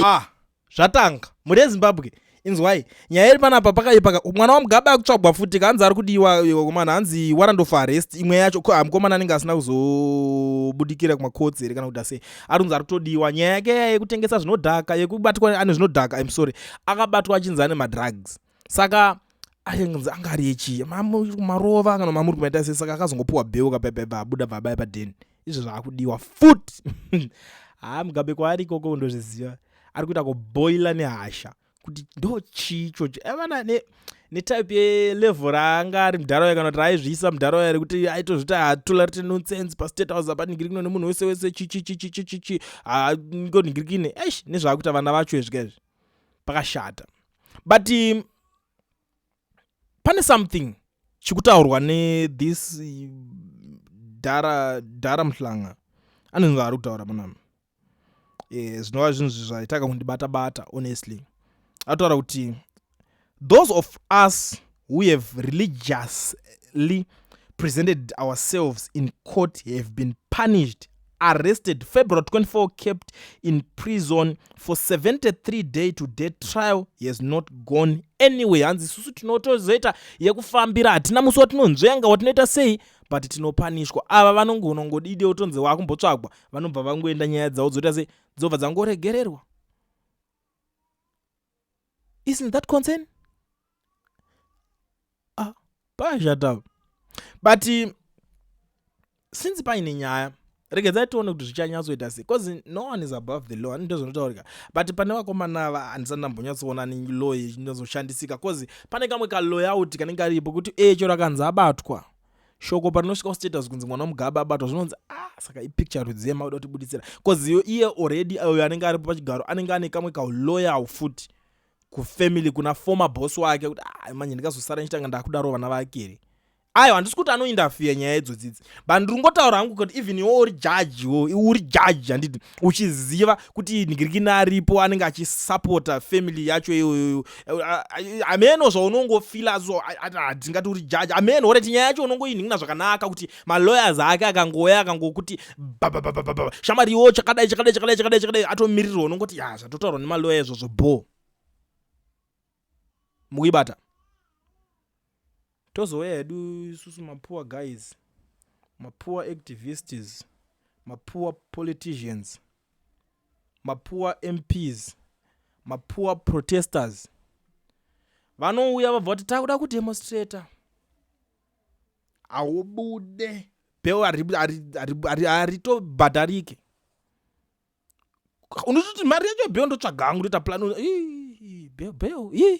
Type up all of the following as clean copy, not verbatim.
Ah, zvatanga mhuri yeZimbabwe, inzwai nyaya iri panapa. Pakaipa. Mwana waMugabe akutsvagwa futi, kanzi ari kudiwa komana, hanzi warrant of arrest. Imwe yacho, mukomana anenge asina kuzobudikira kumakotsi here kana kuti asei, ari kunzi ari kutodiwa. Nyaya yake yekutengesa zvinodhaka, yekubatwa ane zvinodhaka, I'm sorry, akabatwa achinzi ane madrugs. Saka ainzi anga ari echii, marova kana mamuri kumaita sei. Saka akazongopiwa bail kapaipaibva abuda, bva abaya padheni. Izvo zvaakudiwa futi. Haa, Mugabe kwaari ikoko ndozviziva, ari kuita kuboila nehasha kuti ndo chii ichocho evana netype yelevel raanga ari mudharaunda, kana kuti raaizviisa mudharaunda, rekuti aitozviti hatolerate nonsense paState House apa, ningirikino nemunhu wese wese, chichichichichichi ngoningirikine. Eish, nezvaakuita vana vacho izvika izvi, pakashata. But pane something chikutaurwa nethis dhara, dhara Muhlanga. Anenge ari kutaura panapa, zvinova zvinhu zvaitaka kundibata bata honestly. Ataura kuti those of us who have religiously presented ourselves in court have been punished, arrested February 24, kept in prison for 73 day to day. Trial has not gone anyway. Hanzi isusu tinotozoita yekufambira, hatina musi watinonzvenga, watinoita sei, but tinopanishwa. Ava vanongonongodide utonzi wakumbotsvagwa, vanobva vangoenda, nyaya dzavo dzoita sei, dzobva dzangoregererwa. Isn't that concern? Ah, pashata. But since paine nyaya, regedzai tione kuti zvichanyatsoita sei, because no one is above the law, ndo zvinotaurika. But pane vakomana ava, handisati ndambonyatsoona law ichinyatsoshandisika, because pane kamwe kaloyalty kanenge karipo kuti echo rakanzi abatwa, shoko parinosvika kustatus kunzi mwana waMugabe abatwa, zvinonzi, ah, saka ipicture rudzi yemakuda kutibuditsira? Because iye already uyo anenge aripo pachigaro anenge ane kamwe kauloyal futi kufamily, kuna former boss wake, kuti ah, manje ndingazosara ndichitanga ndakudaro vana vake here? Aiwa, handisi kuti anointerfere nyaya idzodzidzi, but ndiri kungotaura hangu kuti even iwe uri judge wo, uri judge, handiti uchiziva kuti nhingirikini aripo anenge achisapota family yacho iyoyo, hameno zvaunongofila. So hatingati uri judge, hameno oreti nyaya yacho unongoinhingina zvakanaka kuti malawyers ake akangoya akangokuti bababababa, shamwari iwo, chakadai, chakadai, chakadai, chakadai, chakadai, atomirirwa, unongoti ya, zvatotaurwa nemalawyer izvozvo bo mukuibata. Tozouya hedu isusu mapoor guys, mapoor activists, mapoor politicians, mapoor MPs, mapoor protesters. Vanouya vabva kuti takuda kudemonstrata, haubude, bail haritobhadharike. Unototi mari yacho bail ndotsvaga hangu, ndoita plan bail, bail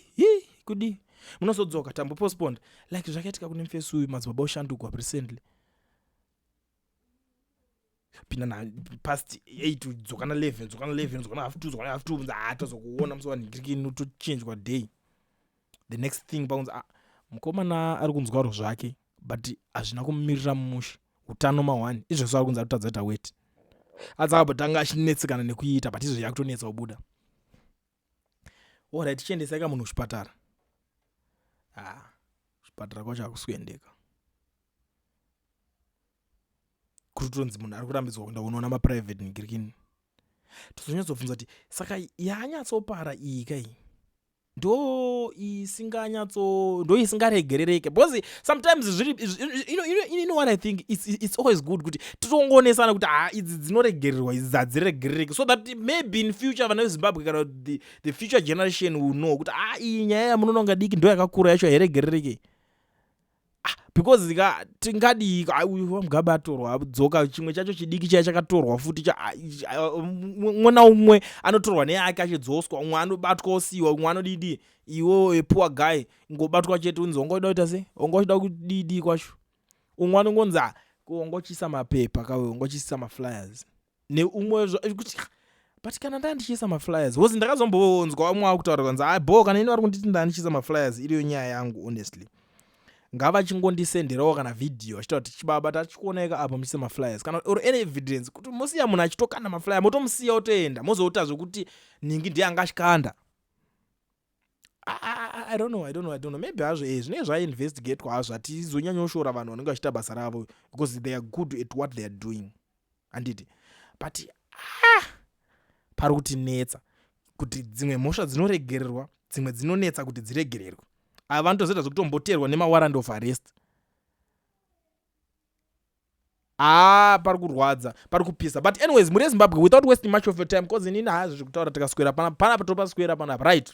kudi munozodzoka, tambopostpond, like zvakaitika kune mufesi uyu, Madzibaba Ushandugwa, recently. Pinda na past 8, dzoka na 11, dzoka na 11, dzoka na half 2, dzoka na half 2. Ah, tozokuona musi wanhingirikini, utochinjwa day. The next thing pakunzi, ah, mukomana ari kunzwaro zvake, but hazvina kumumirira mumushe, utano ma1 izvozvo ari kunzi ari kutadza kuita weti. Adzi akambotanga achinetsekana nekuita, but izvo yakutonetsa kubuda. Alright, chiendesai kamunhu kuchipatara. Ah, kuchipatara kwacho hakusi kuendeka, kuri kutonzi munhu ari kurambidzwa kuenda kunoona maprivate nigirikini. Tozonyatsobvunza kuti saka yaanyatsopara iyi kai ndo isinganyatso, ndo isingaregerereke? Because sometimes zviri, you know what I think, it's always good kuti titongonesana kuti ha, idzi dzinoregererwa, idzi hadziregerereki, so that maybe in future vana veZimbabwe kana the future generation will know kuti ha, iyi nyaya yamunononga diki ndo yakakura yacho, hairegerereki. Ah, because ka tingadii, uyu vaMugabe atorwa, dzoka, chimwe chacho chidiki chaya chakatorwa futi. Umwe naumwe anotorwa neyake achidzoswa, umwe anobatwa osiyiwa, umwe anodidi. Iwe poor guy, ngobatwa chete, unzi wanga uchida kuita sei, wanga uchida kudidi kwacho. Umwe anongonzi wanga uchiisa mapepa kawe, wanga uchiisa maflyers neumwe kuti. But kana ndaa ndichiisa maflyers was, ndakazombonzwa umwe akutaura kanzi, a bo, kana ini vari kunditi ndaa ndichiisa maflyers, iriyo nyaya yangu honestly, ngavachingondisenderawo kana vhidhiyo achitaura kuti chibaba, tachikuonaika apa muchiisa maflyers, kana or any evidence kuti musiya munhu achitokanda maflyer, motomusiya otoenda, mozoita zvokuti ningi ndiye anga achikanda. I don't know, I don't know, I don't know. Maybe hazvo zvinenge zvainvestigatwa hazvo, hatizonyanyoshora vanhu vanenge vachiita basa ravo because they are good at what they are doing, handiti? But ah, pari kutinetsa. Kuti dzimwe mhosva dzinoregererwa, dzimwe dzinonetsa kuti dziregererwe. Ava vanotozoita zvekutomboteerwa nemawarrant of arrest. Haa, pari kurwadza, pari kupisa. But anyways, muri yeZimbabwe, without wasting much of your time, because inini haazvo zvekutaura, tikaswera panapa, topaswera panapa, right?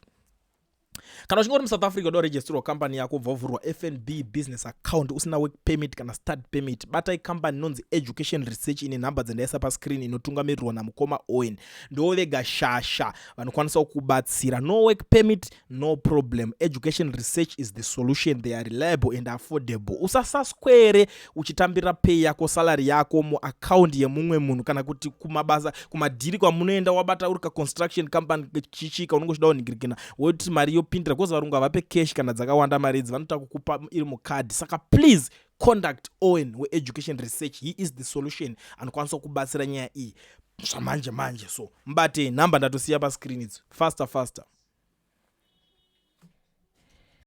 Kana uchinge uri muSouth Africa, uda kuregisterwa company yako, ubva uvhurwa FNB business account usina work permit kana study permit, batai company inonzi Education Research, ine nhamba dzandaisa pascreen, inotungamirirwa namukoma Owen. Ndo vega shasha vanokwanisa kukubatsira. No work permit, no problem. Education Research is the solution. They are reliable and affordable. Usasaswere uchitambira pay yako, salary yako, muakaundi yemumwe munhu, kana kuti kumabasa, kumadhiri kwamunoenda, wabata uri kaconstruction company chichika, unenge uchida kunhingirikina woti mari yopindira, because varungu havape cash kana dzakawanda mari idzi, vanoita kukupa iri mukadhi. Saka please contact Owen weEducation Research. He is the solution, anokwanisa kubatsira nyaya iyi zvamanje manje. So mubate nhamba ndatosiya pascreen idzi, faster faster.